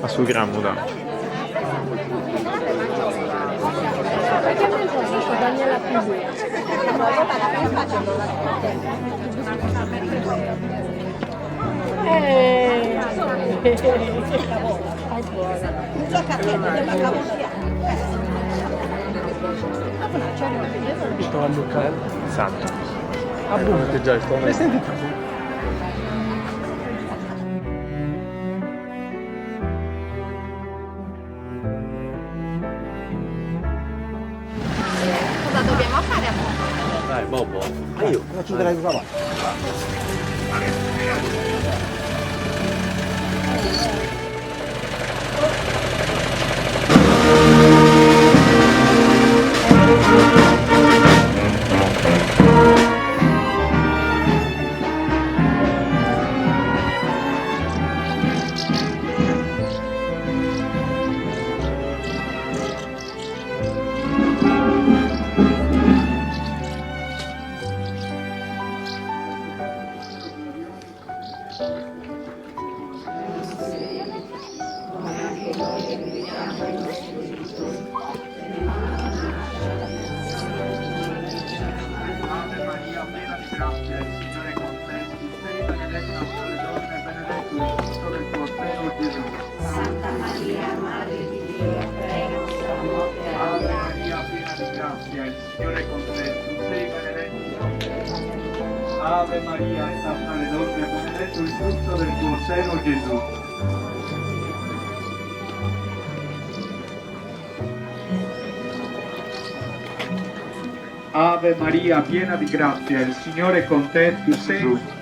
A su cramuda. Santu. Cosa dobbiamo fare? Dai, Bobo. Ave Maria, piena di grazia, il Signore è con te, tu sei benedetta fra le donne e benedetto il frutto del tuo seno, Gesù. Santa Maria, Madre di Dio, prega nostra morte. Ave Maria, piena di grazia, il Signore è con te, tu sei benedetta. Ave Maria, fra le donne e benedetto il frutto del tuo seno, Gesù. Ave Maria, piena di grazia, il Signore è con te, tu sei.